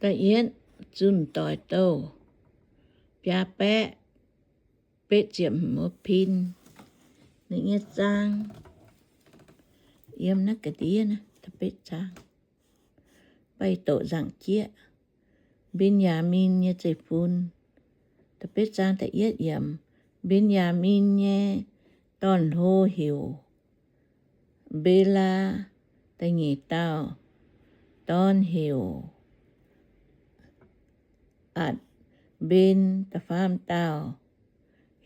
Da'yietv zunh doic douh biaa baeqv betv ziepc hmz wuov pin. Ninh nyei zaang yiem naaiv ga'ndiev naaiv, da'betv zaang, baac doqc nzaangc jieqv. Mben^yaa^min nyei zeiv-fun. Da'betv zaang da'yietv yiemc. Mben^yaa^min nyei dorn-hlo heuc Mbelaa. Da'nyeic dauh dorn heuc Atc^mben. Da'faam dauh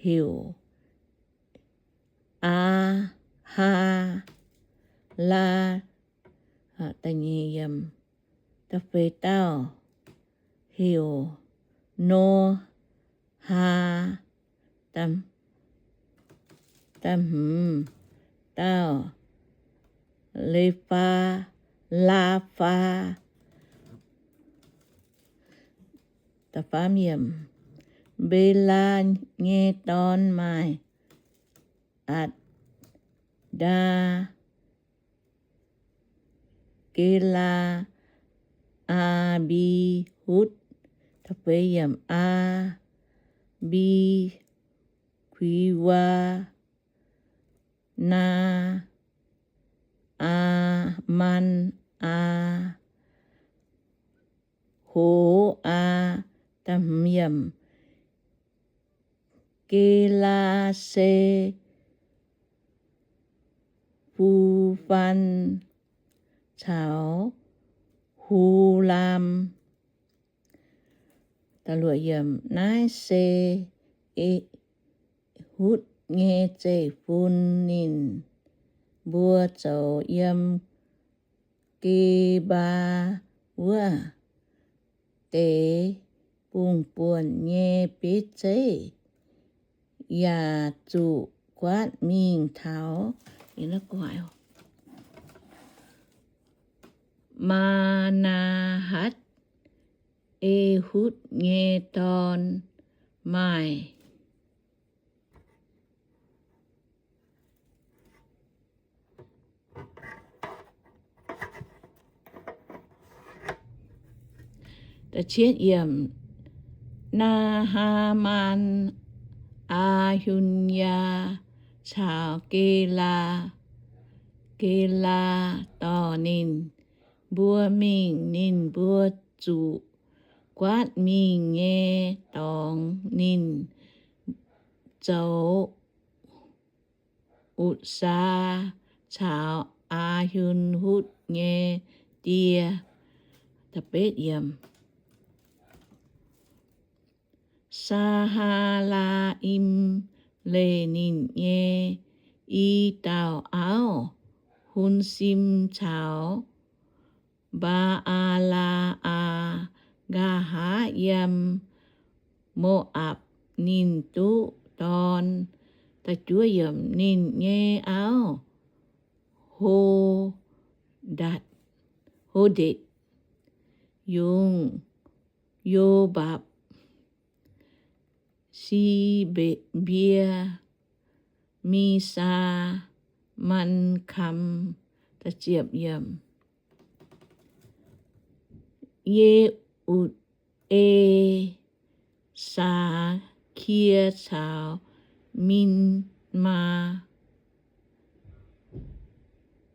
heuc Aa^haa^laa. Da'nyeic yiemc. Da'feix dauh heuc Nohaa. Da'hmz dauh Lefa, Laafaa. Da'faam yiemc. Mbelaa nyei dorn maaih Atc, Ndaa, Gelaa, Aa^mbi, Hutv. Da'feix yiemc. Aa^mbi^kui^waa, Naa, Aa^man, Aa, Ho, Aa. Da'hmz yiemc. Gelaa, Se, Fu^fan caux Hu^laam. Da'luoqc yiemc. Naaiv se Ehutv nyei zeiv-fun. Ninh mbuo zoux yiem Gebaa wuov deix bungx-buonc nyei bieiv zeiv, yaac zuqc guaatv mingh taux Maa^naa^hatv. Ehutv nyei dorn maaih Naa^haa^maan, Aa^hun^yaa caux Gelaa. Gelaa dorh ninh mbuo mingh ninh mbuo zuqc guaatv mingh nyei dorngx. Ninh zoux Utc^saa caux Aa^hun^hutv nyei die. Saa^haa^laa^im leih ninh nyei i dauh auv, Hun^sim caux Mbaa^aa^laa^aa, nqa'haav yiem Mo^apc. Ninh duqv dorn. Ninh nyei auv, Ho^ndatc, Ho^ndetc, yungz Yobapc, Si^mbie, Misaa, Maankamx. Ye^utc^e, Saakie caux Minmaa.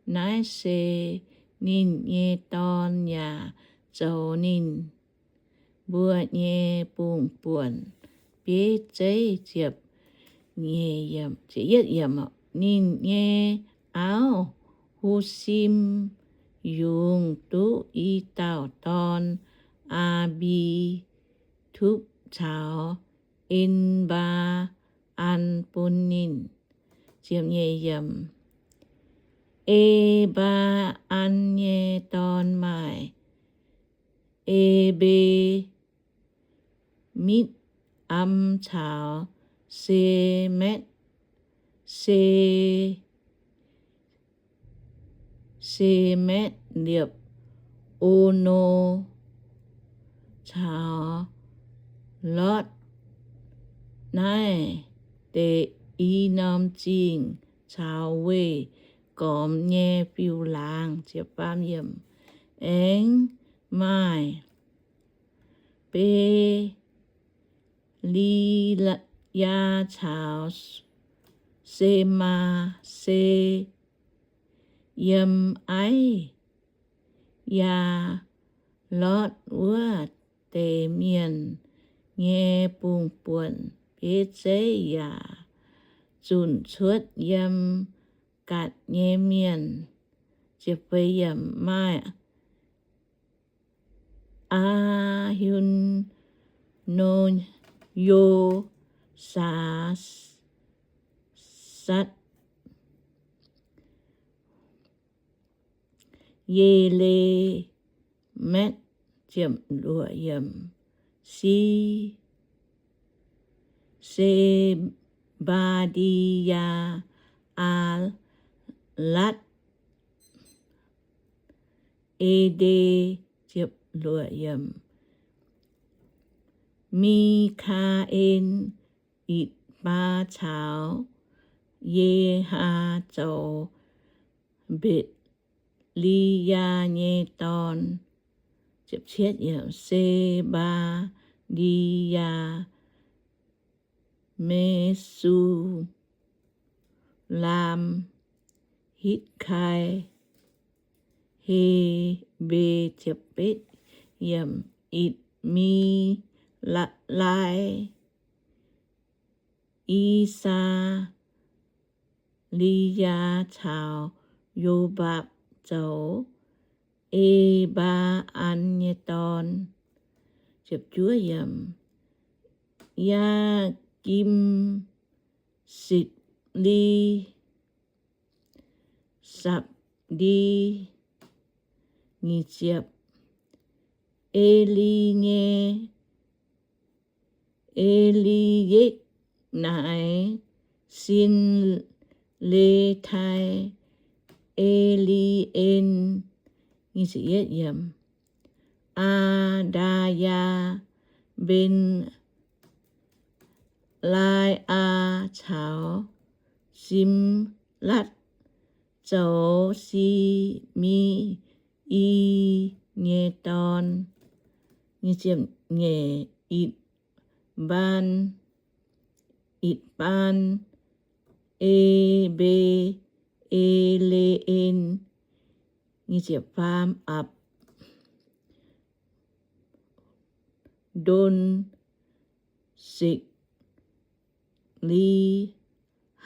Naaiv se ninh nyei dorn yaac zoux ninh mbuo nyei bungx-buonc bieiv zeiv. Ninh nyei auv, Husim, yungz duqv i dauh dorn, Aa^mbi^tupc caux En^mbaa^an bun ninh. E^mbaa^an nyei dorn maaih E^mbe, Mitv^am caux Se^metv. Se Se^metv liepc O^no caux Lotv. Naaiv deix i norm zingh caux weih gormx nyei fiuv-laangz. Aengx maaih Be^li^yaa caux Se^maa^se yiem Aiv^yaa^lotv wuov deix mienh nyei bung-buonc bieiv zeiv yaac zunc cuotv yiem Gatc nyei mienh. Maaih Aa^hin^no, Yo^saa^satv, Ye^le^metv, Si, Se^mbaa^ndi^yaa, Aa^latv, Ede, Mi^kaa^en, Itc^baa caux Yehaa zoux Mbetc^li^yaa nyei dorn. Se^mbaa^ndi^yaa, Me^su^laam, Hitv^kai, He^mbe, Itc^mi^lai, I^saa^li^yaa caux Yobapc zoux E^mbaa^an nyei dorn. Yaakim, Sitc^li, Sapc^ndi, Eli nyei, Eli^yekv naaic, Sin^le^tai, Eli^en, Aa^ndaa^yaa, Mben^lai^aa caux Simlatv zoux Si^mi^i nyei dorn. Nyeic, Itc^baan, Itc^baan, Ebed, Ele^en, Apc, Ndon, Sikc^li,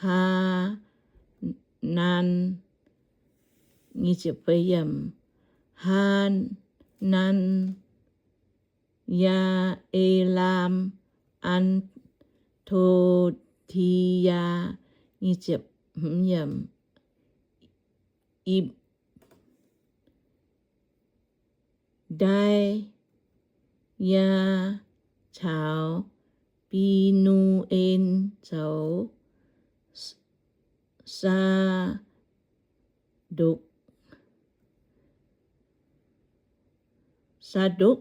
Haanan, Haanan, Yaa^e^laam, An^to^ti^yaa, Ipc^ndai^yaa caux Bi^nu^en zoux Saa^ndokc, Saa^ndokc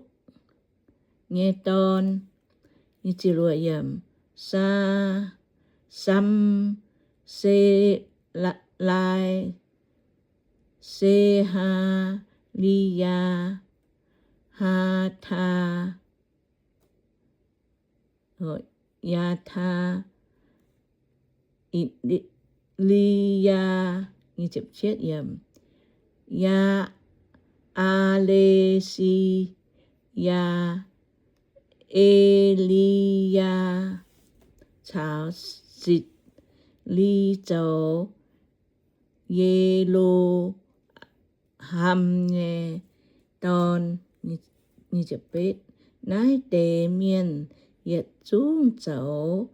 nyei dorn. Saa, Samselai, Sehaa^li^yaa, Haataa, Yaataa, Itc^li^yaa, Yaa, Aa^le^si^yaa, E^li^yaa caux Sitc^li zoux Ye^lo^ham nyei dorn. Naaiv deix mienh yietc zungv zoux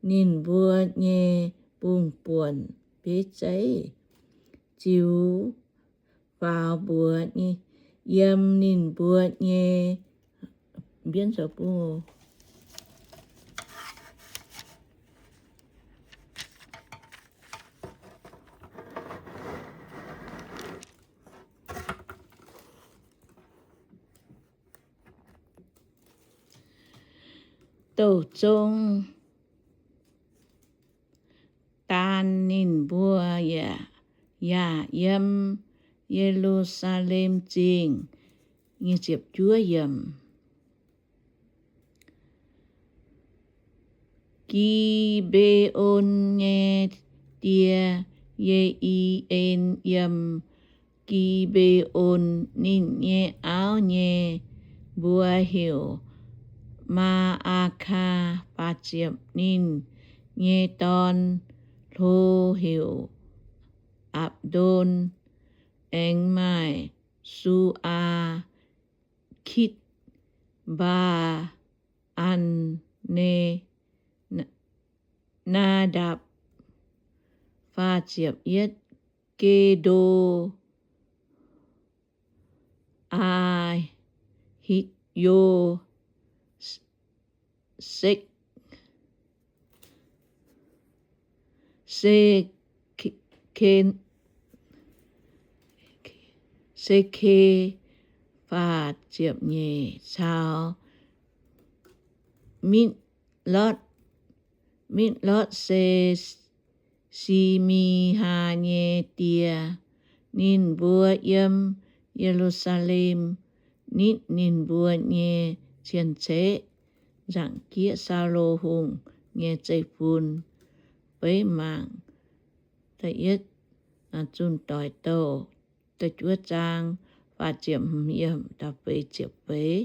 ninh mbuo nyei bung-buonc bieiv zeiv, ziux faaux mbuox yiem ninh mbuo nyei mbienv zoux bung. Douh zong daan ninh mbuo yaac yiem Ye^lu^saa^lem Zingh. Gi^mbe^on nyei die, Ye^i^en, yiem Gi^mbe^on. Ninh nyei auv nyei mbuox heuc Maa^aa^kaa. Ninh nyei dorn hlo heuc Apc^ndon. Aengx maaih Su^aa, Kitv, Mbaa, An^ne, Naa^ndapc, Ge^ndo, Aa^hi^yo, Sekv, Se^ke, Se^ke, caux Mikv^lotv. Mikv^lotv se Si^mi^haa nyei die. Ninh mbuo yiem Ye^lu^saa^lem nitv ninh mbuo nyei cien-ceqv. Nzaangc Jieqv, Saulo Hungh nyei Zeiv-Fun. Beiv mangc Zunh Doic Douh da'juov zaang, faah ziepc hmz yiemc da'feix ziepc feix.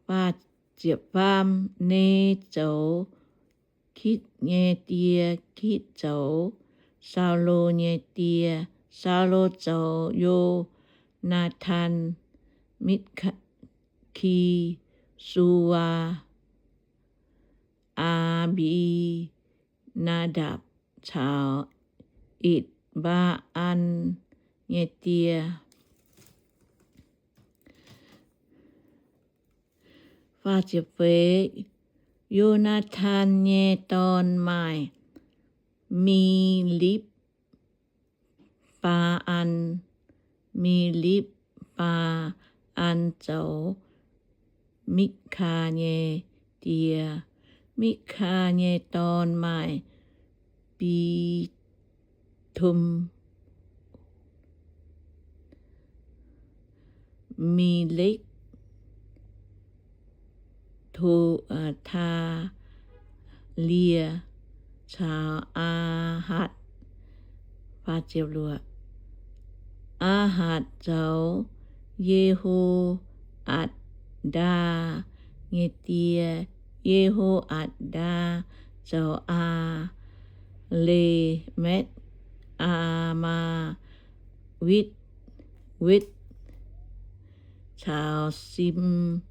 Faah ziepc faam, Ne zoux Kitv nyei die, Kitv zoux Saulo nyei die. Saulo zoux Yo^naa^tan, Mikv^ki, Su^waa, Aa^mbi^naa^ndapc caux Itc^mbaa^an nyei die. Yo^naa^tan nyei dorn maaih Mi^lipv baa^an. Mi^lipv^baa^an zoux Mikv^kaa nyei die. Mikv^kaa nyei dorn maaih Bi^tum, Mi^lekv, To, Taa^lie caux Aa^hatc. Aa^hatc zoux Ye^ho^atc^ndaa nyei die. Ye^ho^atc^ndaa zoux Aa^le^metv, Aa^maa, Witv, Wetv caux Sim^li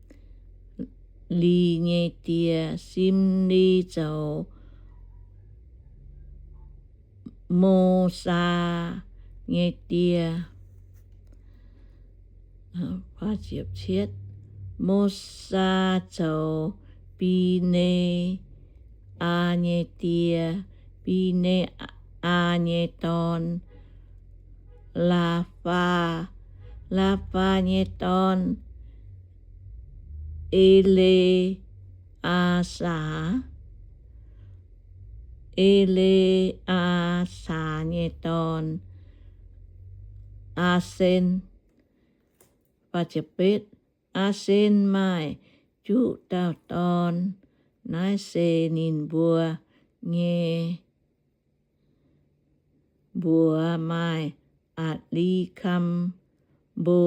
nyei die. Sim^li zoux Mosaa nyei die. Mosaa zoux Bi^ne^aa nyei die. Bi^ne^aa nyei dorn Laa^faa. Laa^faa nyei dorn E^le^aa^saax. E^le^aa^saax nyei dorn Aa^sen. Aa^sen maaih juqv dauh dorn. Naaiv se ninh mbuo nyei mbuox maaih Atc^li^kam, Mbo,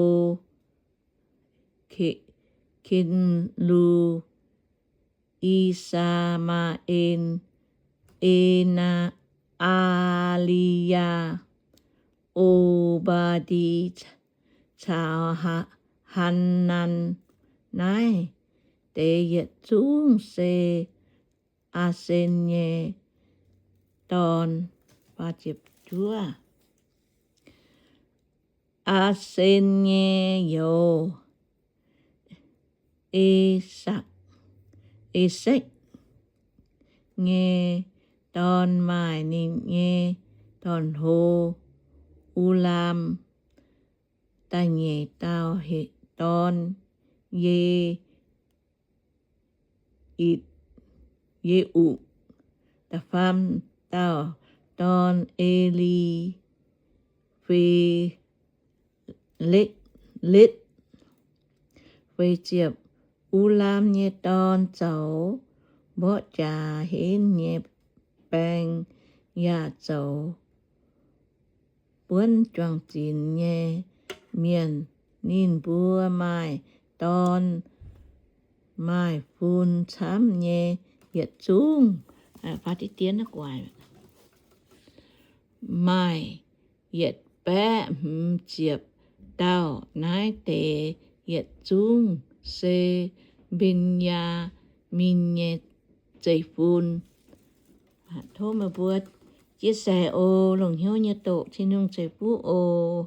Ke, Ken^lu, I^saa^maa^en, Enaa, Aa^li^yaa, O^mbaa^ndi caux Haanan. Naaiv deix yietc zungv se Aa^sen nyei dorn. Aa^sen nyei youz, E^sekv nyei dorn maaih ninh nyei dorn-hlo, Ulaam. Da'nyeic dauh dorn, Ye, Ye^utc. Da'faam dauh dorn, E^li^fe^letv. Ulaam nyei dorn zoux mborqv jaax henv nyei baeng yaac zoux buonv juang-zinx nyei mienh. Ninh mbuo maaih dorn maaih fun camv nyei yietc zungv, maaih yietc baeqv hmz ziepc dauh. Naaiv deix yietc zungv se Mben^yaa^min nyei zeiv-fun. Tov meih mbuo chia sẻ oc. Longc hnyouv nyei doqc, Tin-Hungh ceix fuqv oc.